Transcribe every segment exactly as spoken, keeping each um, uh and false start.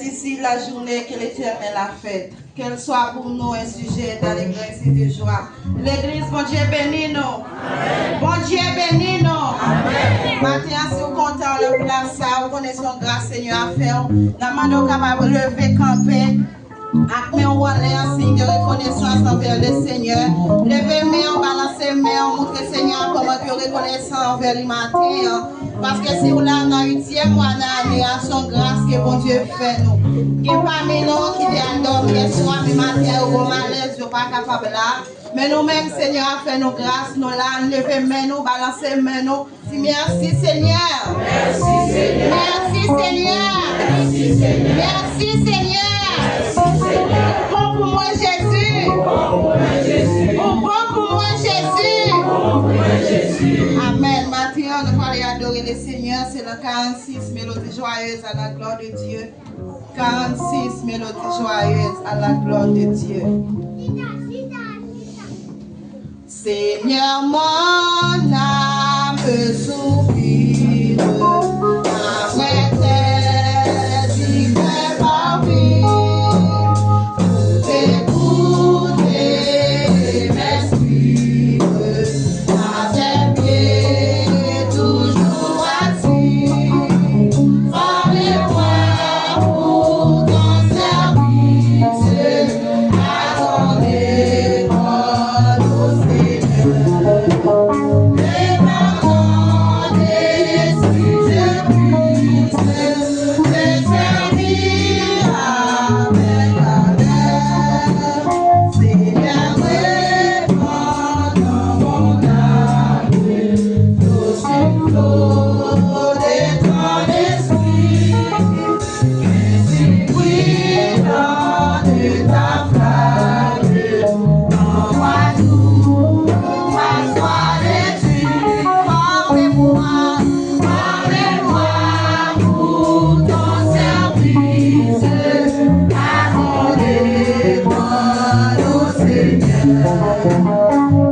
Ici la journée que l'Éternel a faite, qu'elle soit pour nous un sujet d'allégresse et de joie. Legliz, Bondye beni nou. Bondye beni nou. Maten an, si w kontan w nan plas sa, ou konnen se yon gras Senyè a fè w. N ap mande w kapab leve kanpe ak men w anlè an siy de rekonesans anvè le Senyè. Leve men w, balanse men w, montre Senyè a kòman ke w rekonesan anvè li maten an. Paske si w la nan uityèm mwa nan ane a, se yon gras ke Bondye fè nou. Gen pami nou ki te al dòmi yè swa, men maten an yo gon malèz, yo pa kapab la. Men nou menm, Senyè a fè nou gras, nou la, n leve men nou, balanse men nou, di mèsi Senyè. Mèsi Senyè. Mèsi Senyè. Mèsi Senyè. Mèsi Senyè. Ou bon pou mwen, Jezi. Ou bon pou mwen, Jezi. Ou bon pou mwen, Jezi. Ou bon pou mwen, Jezi. Amèn. Maten an, nou prale adore le Senyè, se nan karannsis, mélodie joyeuse à la gloire de Dieu. Karannsis, mélodie joyeuse à la gloire de Dieu. Seigneur, mon âme soupire après tes divins parvis. Pour t'écouter et m'instruire à tes pieds toujours assis. Forme-moi pour ton service, à ton école, ô Seigneur. Et par ton esprit, je puisse te servir avec ardeur. Seigneur, réponds dans mon âme, flot sur flot de ton esprit, qu'un bruit de ta flamme envoie-nous, passoire de Dieu, forme-moi, forme-moi pour ton service, à ton école, ô Seigneur.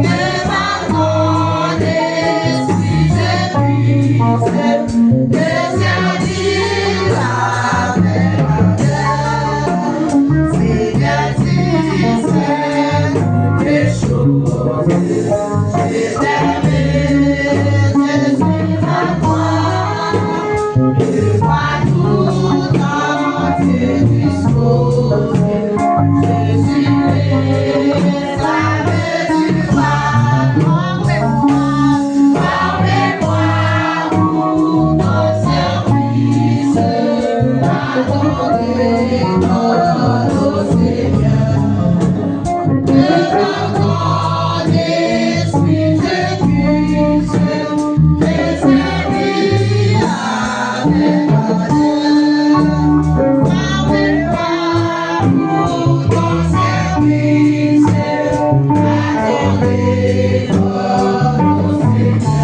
Que par ton esprit je puisse te servir avec ardeur. Seigneur, tu sais toutes les choses. Je t'aime, je suis à toi. Je crois tout entier disposé. Je suis réclamé du Père. Forme-moi, forme-moi pour ton service. À ton école, ô Seigneur. Que par ton esprit je puisse te servir avec ardeur. Forme-moi pour ton service, à ton école, ô Seigneur.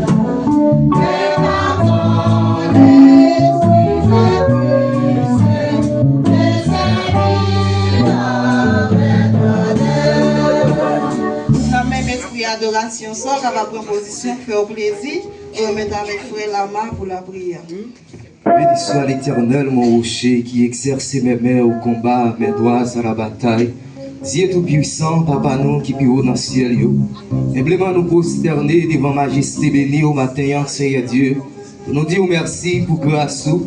Que par ton esprit je puisse te servir avec ardeur. Nan menm espri adorasyon sa, w kapab pran pozisyon, fè w plezi, e remèt avèk frè Lama pou lapriyè. Béni soit l'Éternel, mon rocher, qui exerce mes mains au combat, mes doigts à la bataille. Dieu tout-puissant, Papa nou ki pi wo nan syèl yo, enbleman nou pwostène devan majeste beni w maten an, Senyè Dye. Nou di w mèsi pou gras ou,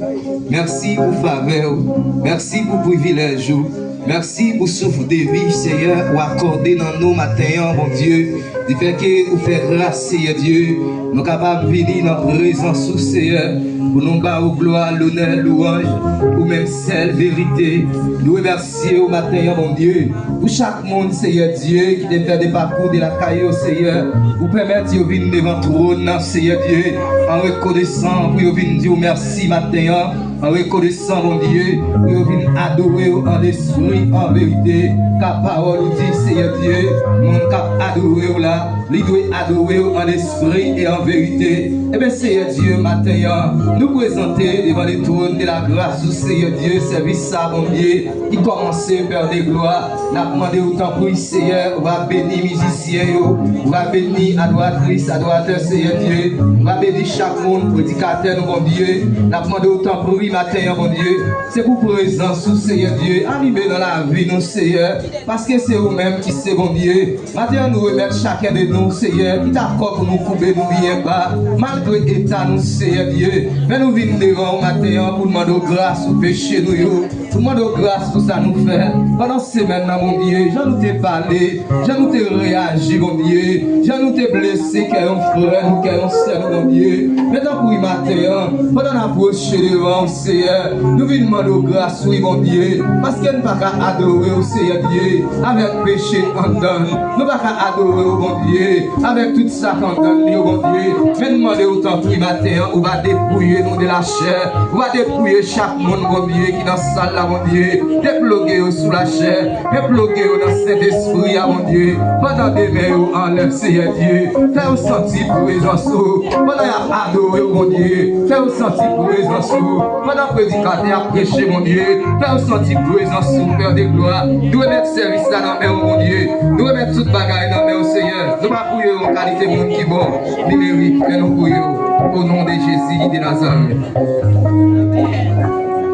mèsi pou favè w, mèsi pou privilèj ou, mèsi pou souf de vi, Seyè, ou akòde nan nou maten an, Bondye. Di fè ke ou fè gras, Seyè Dye, nou kapab vini nan prezans ou, Seyè, pou nou ba ou glwa, lonè, louwanj, ou menm sèl verite. Nou remèsye w maten an, Bondye, pou chak moun, Seyè Dye, ki te fè de pakou de lakay yo, Seyè, ou pèmèt yo vin devan twòn nan, Seyè Dye, an rekonesan pou yo vin di w mèsi maten an, an rekonesan, Bondye, pou yo vin adore w an lespri, an verite, ka pawòl ou di, Seyè Dye, moun k ap adore w la, Li dwe adore w an lespri e an verite. Ebyen, Seyè Dye, maten an, nou prezante devan le trône de la grâce ou, Seyè Dye, sèvis sa, Bondye, ki kòmanse, Père de gloire. N ap mande w, tanpri, Seyè, ou va beni mizisyen yo, ou va beni adoratris, adoratè, Seyè Dye, ou va beni chak moun, predikatè nou, Bondye. N ap mande w, tanpri, maten an, Bondye, se pou prezans ou, Seyè Dye, anime nan lavi nou, Seyè, paske se ou menm ki se Bondye. Maten an, nou remèt chaken de nou, Seyè, ki dakò pou nou koube nou byen ba, malgre eta nou, Seyè Dye. Men nou vin devan w maten an pou n mande w gras pou peche nou yo, pou n mande w gras pou sa nou fè pandan semèn nan, Bondye. Jan nou te pale, jan nou te reyaji, Bondye, jan nou te blese kè yon frè nou, kè yon sè nou, Bondye. Men tanpri maten an, pandan n apwoche devan w, Seyè, nou vin mande w gras, wi, Bondye, paske n pa ka adore w, Seyè Dye, avèk peche anndan n. Nou pa ka adore w, Bondye, avèk tout sa k anndan n yo, Bondye. Men n mande w, tanpri, maten an, ou va depouye nou de lachè, ou va depouye chak moun, Bondye, ki nan sal la, Bondye. Deploge yo sou lachè, deploge yo nan Sentespri a, Bondye. Pandan de men yo anlè, Seyè Dye, fè yo santi prezans ou. Pandan y ap adore w, Bondye, fè yo santi prezans ou. Pandan predikatè ap preche, Bondye, fè yo santi prezans ou, Père de gloire. Nou remèt sèvis la nan men w, Bondye. Nou remèt tout bagay nan men w, Seyè. Nou pa priye w an kalite moun ki bon, ni merit, men nou priye w o non de Jezi de Nazarèt.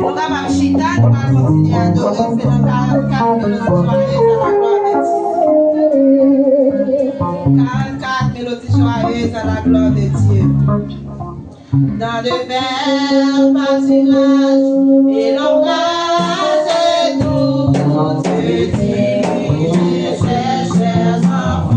Nou kapab chita, nou pral kontinye adore, se nan karannkat melodi joyeuses à la gloire de Dieu. Karannkat melodi joyeuses à la gloire de Dieu. Dans le vert pâturage et l'ombrage doux, je dirigerai, chers enfants.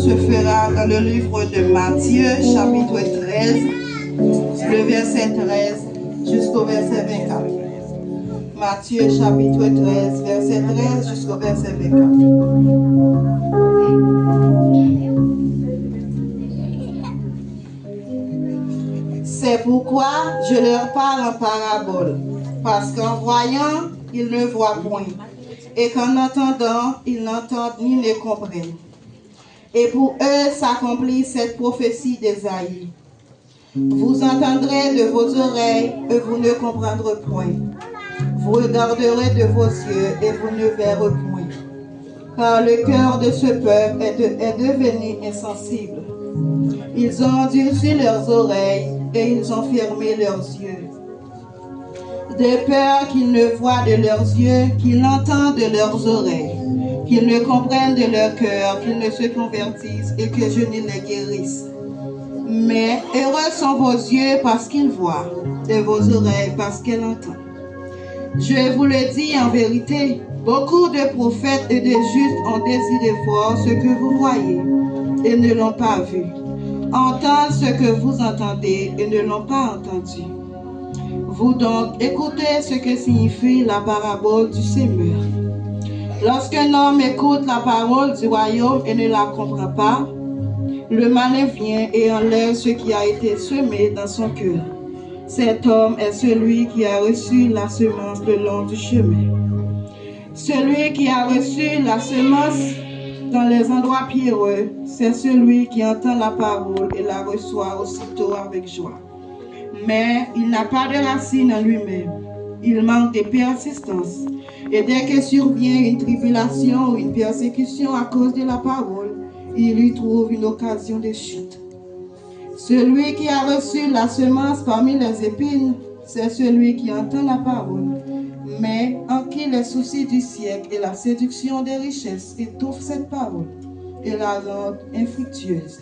se fera dans le livre de Matthieu, chapitre treize, le verset treize jusqu'au verset vingt-quatre. Matthieu, chapitre treize, verset treize jusqu'au verset vingt-quatre. C'est pourquoi je leur parle en parabole, parce qu'en voyant, ils ne voient point, et qu'en entendant, ils n'entendent ni ne comprennent. Et pour eux s'accomplit cette prophétie d'Ésaïe. Vous entendrez de vos oreilles et vous ne comprendrez point. Vous regarderez de vos yeux et vous ne verrez point. Car le cœur de ce peuple est, de- est devenu insensible. Ils ont endurci leurs oreilles et ils ont fermé leurs yeux, de peur qu'ils ne voient de leurs yeux, qu'ils n'entendent de leurs oreilles, qu'ils ne comprennent de leur cœur, qu'ils ne se convertissent et que je ne les guérisse. Mais heureux sont vos yeux parce qu'ils voient, et vos oreilles parce qu'elles entendent. Je vous le dis en vérité, beaucoup de prophètes et de justes ont désiré voir ce que vous voyez et ne l'ont pas vu, entendre ce que vous entendez et ne l'ont pas entendu. Vous donc, écoutez ce que signifie la parabole du semeur. Lorsqu'un homme écoute la parole du royaume et ne la comprend pas, le malin vient et enlève ce qui a été semé dans son cœur. Cet homme est celui qui a reçu la semence le long du chemin. Celui qui a reçu la semence dans les endroits pierreux, c'est celui qui entend la parole et la reçoit aussitôt avec joie. Mais il n'a pas de racine en lui-même. Il manque de persistance. Et dès que survient une tribulation ou une persécution à cause de la parole, il y trouve une occasion de chute. Celui qui a reçu la semence parmi les épines, c'est celui qui entend la parole, mais en qui les soucis du siècle et la séduction des richesses étouffent cette parole et la rendent infructueuse.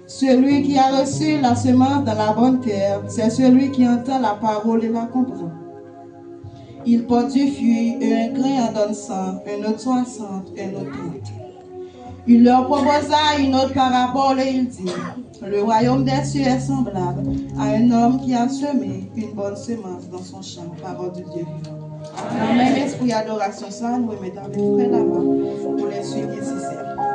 Celui qui a reçu la semence dans la bonne terre, c'est celui qui entend la parole et la comprend. Il porte du fruit, et un grain en donne cent, un autre soixante, un autre trente. Il leur proposa une autre parabole et il dit, le royaume des cieux est semblable à un homme qui a semé une bonne semence dans son champ. Parole de Dieu vivant. Nan menm espri adorasyon sa, nou remèt avèk frè Lama pou lèkti nesesè.